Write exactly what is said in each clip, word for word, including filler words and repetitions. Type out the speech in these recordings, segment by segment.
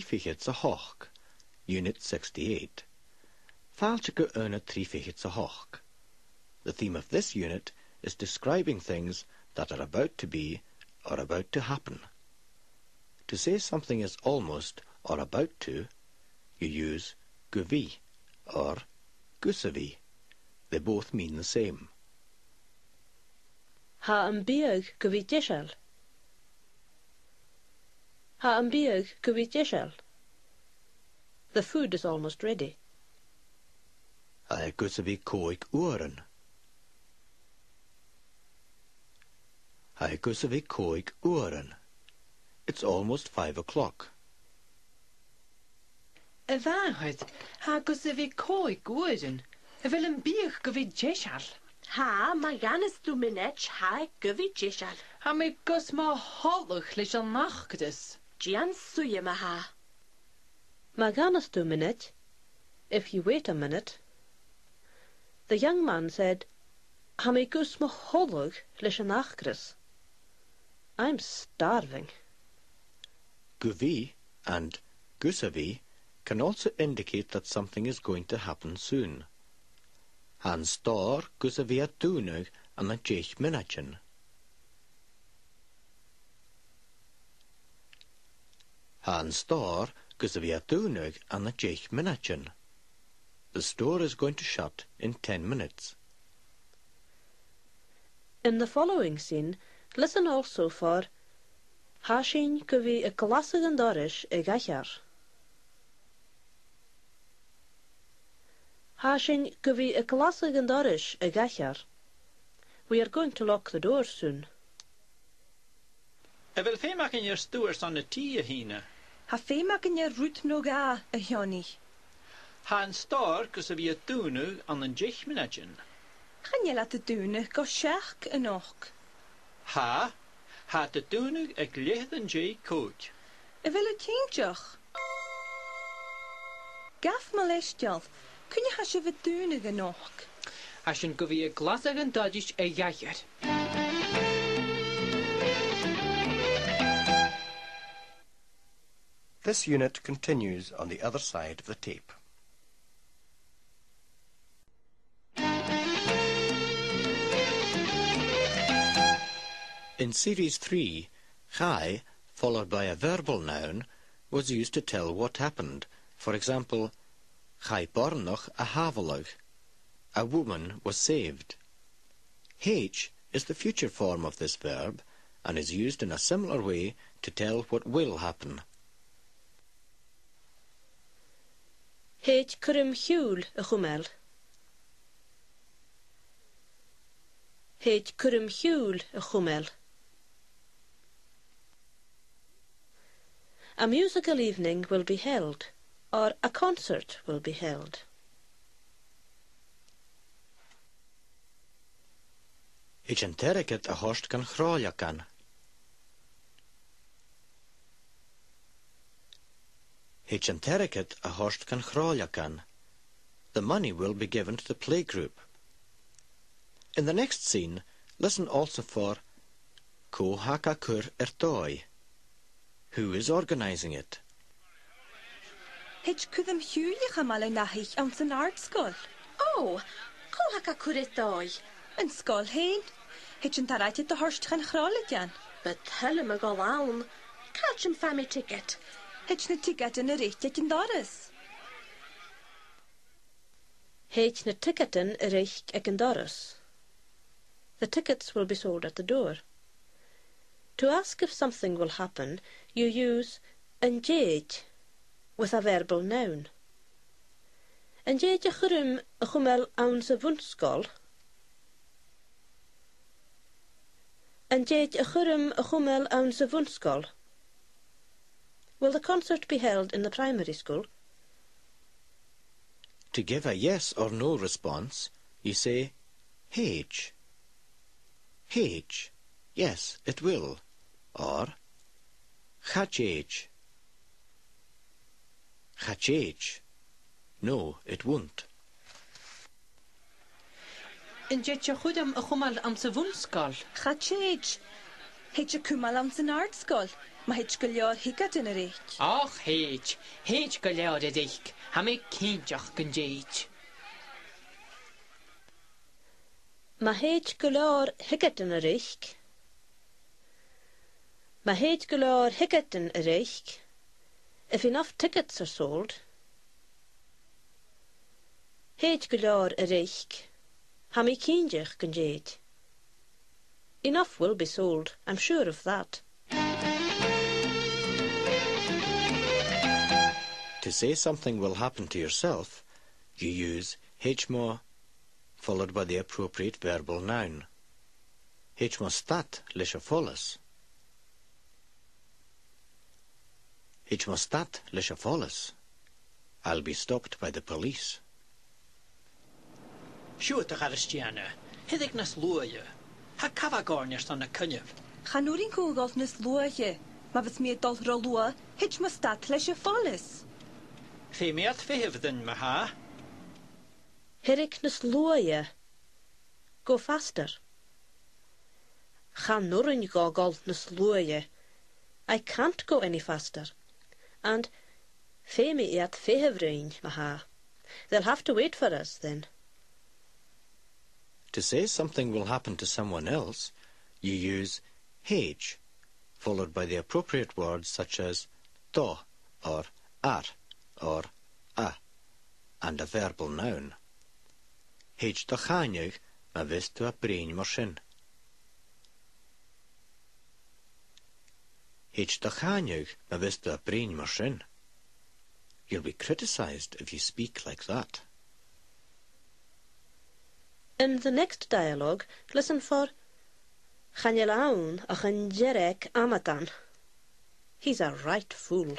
fichead 's a h-ochd, Unit sixty-eight. Fàilte gu Aonad trì fichead 's a h-ochd. The theme of this unit is describing things that are about to be or about to happen. To say something is almost or about to, you use gu bhith or gus a bhith. They both mean the same. Tha am biadh gu bhith deiseil. Tha am biadh gu bhith deiseil. The food is almost ready. Tha e gus a bhith còig uairean. Tha e gus a bhith còig uairean. It's almost five o'clock. A mhàthair, tha e gus a bhith còig uairean. A bheil am biadh gu bhith deiseil? Tha, ma dh'fhanas tu mionaid, tha e gu bhith deiseil. Tha mi gus mo tholladh leis an acras. Dèan suidhe ma tha. Ma dh'fhanas tu mionaid, if you wait a minute, the young man said, tha mi gus mo tholladh leis an acras. I'm starving. Gu bhith and gus a bhith can also indicate that something is going to happen soon. Tha an stòr gus a bhith a' dùnadh ann an deich mionaidean. Tha an stòr gus a bhith a' dùnadh ann an deich mionaidean. The store is going to shut in ten minutes. In the following scene, listen also for tha sinn gu bhith a' glasadh an dorais a dh'aithghearr. Tha sinn gu bhith a' glasadh an dorais a dh'aithghearr. We are going to lock the door soon. A bheil feum againn air stuth airson na tì, a Shìne? Tha feum againn air rud no dhà, a Sheonaidh. Tha an stòr gus a bhith a' dùnadh ann an deich mionaidean. Chan eil iad a' dùnadh gu seachd a-nochd. Tha, tha iad a' dùnadh aig leth-uair an dèidh còig. A bheil thu cinnteach? Gabh mo leisgeul, cuin a tha sibh a' dùnadh a-nochd? Tha sinn gu bhith a' glasadh an dorais a dh'aithghearr. This unit continues on the other side of the tape. In Series three, chaidh, followed by a verbal noun, was used to tell what happened. For example, chaidh boireannach a shàbhaladh. A woman was saved. H is the future form of this verb and is used in a similar way to tell what will happen. Thèid cuirm-chiùil a chumail. Thèid cuirm-chiùil a chumail. A musical evening will be held, or a concert will be held. Thèid an t-airgead a thoirt dhan chròileagan. Thèid an t-airgead a thoirt dhan chròileagan. The money will be given to the playgroup. In the next scene, listen also for cò tha ga cur air dòigh. Who is organising it? Thèid cuirm-chiùil a chumail a-nochd anns an àrd-sgoil. Ò, cò tha ga cur air dòigh? An sgoil fhèin. Thèid an t-airgead a thoirt dhan chròileagan. Bu toil leam a dhol ann. Càit am faigh mi ticead? Thèid na ticeadan a reic aig an doras. Thèid na ticeadan a reic aig an doras. The tickets will be sold at the door. To ask if something will happen, you use an tèid with a verbal noun. An tèid a' chuirm a chumail anns a' bhun-sgoil? An tèid a' chuirm a chumail anns a' bhun-sgoil? Will the concert be held in the primary school? To give a yes or no response, you say, thèid. Thèid. Yes, it will. Or, cha tèid. Cha tèid. No, it won't. An tèid a' chuirm a chumail anns a' bhun-sgoil? Cha tèid. Thèid a chumail anns an àrd-sgoil. Ma thèid gu leòr thiogadan a reic. Och, thèid, thèid gu leòr a reic, tha mi cinnteach gun tèid. Ma thèid gu leòr thiogadan a reic. Ma thèid gu leòr thiogadan a reic. If enough tickets are sold. Thèid gu leòr a reic. Tha mi cinnteach gun tèid. Enough will be sold, I'm sure of that. To say something will happen to yourself, you use thèid mo followed by the appropriate verbal noun. Thèid mo stad leis a' phoileas. Thèid mo stad leis a' phoileas. I'll be stopped by the police. Siuthad, a Chairistìona, thèid nas luaithe. Tha cabhag oirnn airson na coinneimh. Chan urrainn dhomh a dhol nas luaithe. Ma bhios mi a' dol ro luath, thèid mo stad leis a' phoileas. Feumaidh iad feitheamh rinn, ma-thà. Thèid nas luaithe. Go faster. Chan urrainn dhomh a dhol nas luaithe. I can't go any faster. And feumaidh iad feitheamh rinn, ma-thà. They'll have to wait for us, then. To say something will happen to someone else, you use thèid, followed by the appropriate words such as do, or ar, or a, and a verbal noun. Thèid do chàineadh ma bhios tu a' bruidhinn mar sin. Thèid do chàineadh ma bhios tu a' bruidhinn mar sin. You'll be criticised if you speak like that. In the next dialogue, listen for Chan eil ann ach an dearg amadan. He's a right fool.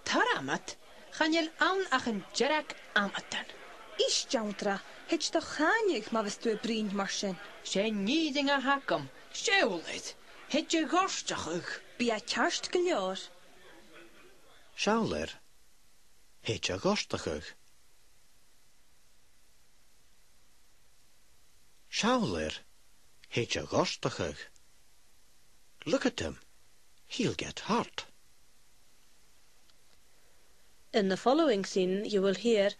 Tormod, chan eil ann ach an dearg amadan. Ist, Anndra, thèid do chàineadh ma bhios tu a' bruidhinn mar sin. 'S e an fhìrinn a th' agam, seall air, thèid a ghoirteachadh. Bidh e ceart gu leòr. Seall air, thèid a ghoirteachadh. Seall air, thèid a ghoirteachadh. Look at him. He'll get hurt. In the following scene you will hear,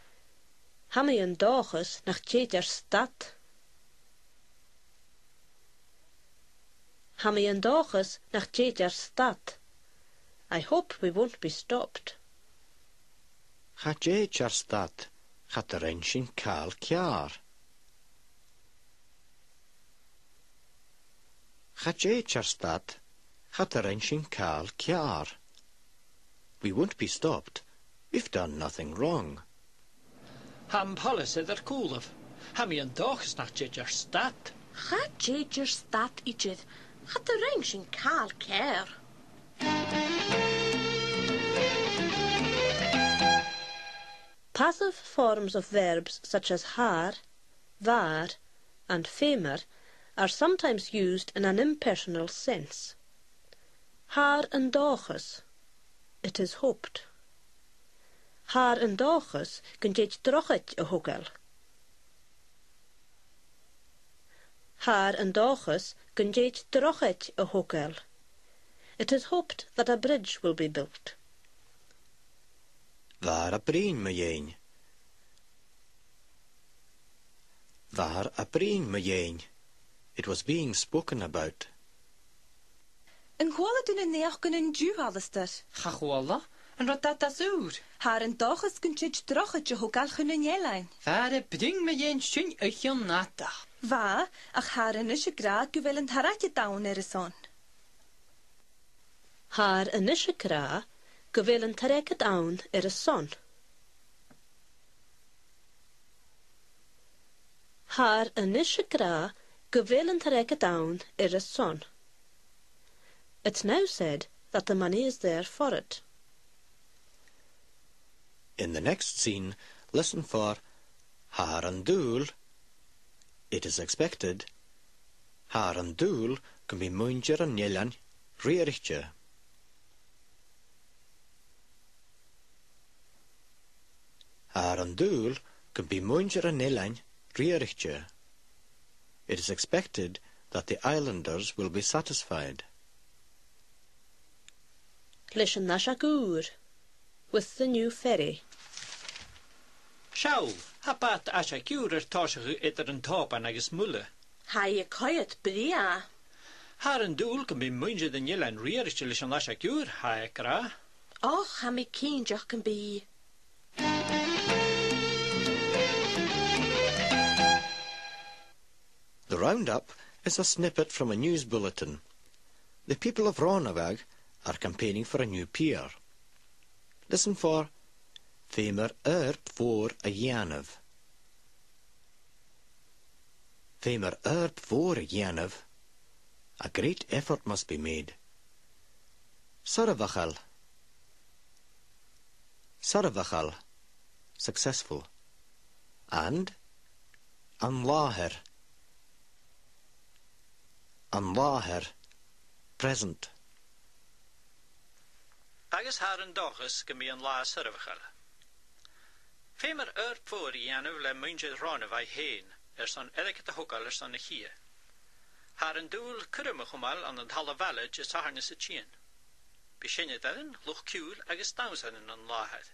Tha mi an dòchas nach tèid e air stad. Tha mi an dòchas nach tèid e air stad. I hope we won't be stopped. Cha tèid e air stad, cha do rinn sinn càil ceàrr. Cha tèid e air stad, cha do rinn sinn càil ceàrr. We won't be stopped. We've done nothing wrong. Tha am poileas air ar cùlaibh. Tha mi an dòchas nach tèid e air stad. Cha tèid e air stad idir. Cha do rinn sinn càil ceàrr. Passive forms of verbs such as thathar, bhàthar, and feumar are sometimes used in an impersonal sense. Thathar an dòchas, it is hoped. Thathar an dòchas gun tèid drochaid a thogail. Thathar an dòchas gun tèid drochaid a thogail. It is hoped that a bridge will be built. Bha iad a' bruidhinn mu dheidhinn. Bha iad a' bruidhinn mu dheidhinn. It was being spoken about. An cuala tu na naidheachdan an-diugh, Alasdair? Cha chuala. An robh dad às ùr? Thathar an dòchas gun tèid drochaid a thogail chun an eilein. Bha iad a' bruidhinn mu dheidhinn sin o chionn fhada. Bha, ach thathar a-nis ag ràdh gu bheil an t-airgead ann air a son. Thathar a-nis ag ràdh gu bheil an t-airgead ann air a son. Thathar a-nis ag ràdh gu bheil an t-airgead ann air a son. It's now said that the money is there for it. In the next scene, listen for thathar an dùil, it is expected, thathar an dùil gum bi muinntir an eilein riaraichte. Thathar an dùil gum bi muinntir an eilein riaraichte. It is expected that the islanders will be satisfied. Leis an aiseag ùr. With the new ferry. Seall, tha bàta-aiseig ùr air tòiseachadh eadar an t-Òban agus Muile. Tha i a' coimhead brèagha. Thathar an dùil gum bi muinntir an eilein riaraichte leis an aiseag ùr, tha e ag ràdh. Och, tha mi cinnteach gum bi. The Roundup is a snippet from a news bulletin. The people of Rònabhagh are campaigning for a new pier. Listen for: Feumar oidhirp mhòr a dhèanamh. Feumar oidhirp mhòr a dhèanamh. A great effort must be made. Soirbheachail. Soirbheachail. Successful. And an làthair. An làthair. Present. Agus thathar an dòchas gum bi an latha soirbheachail. Feumar oidhirp mhòr a dhèanamh le muinntir Rònabhaigh fhèin, airson airgead a thogail airson a' chidhe. Thathar an dùil cuirm a chumail ann an talla bhaile Disathairne sa tighinn. Bidh seinneadairean, luchd-ciùil agus dannsair ann an làthair.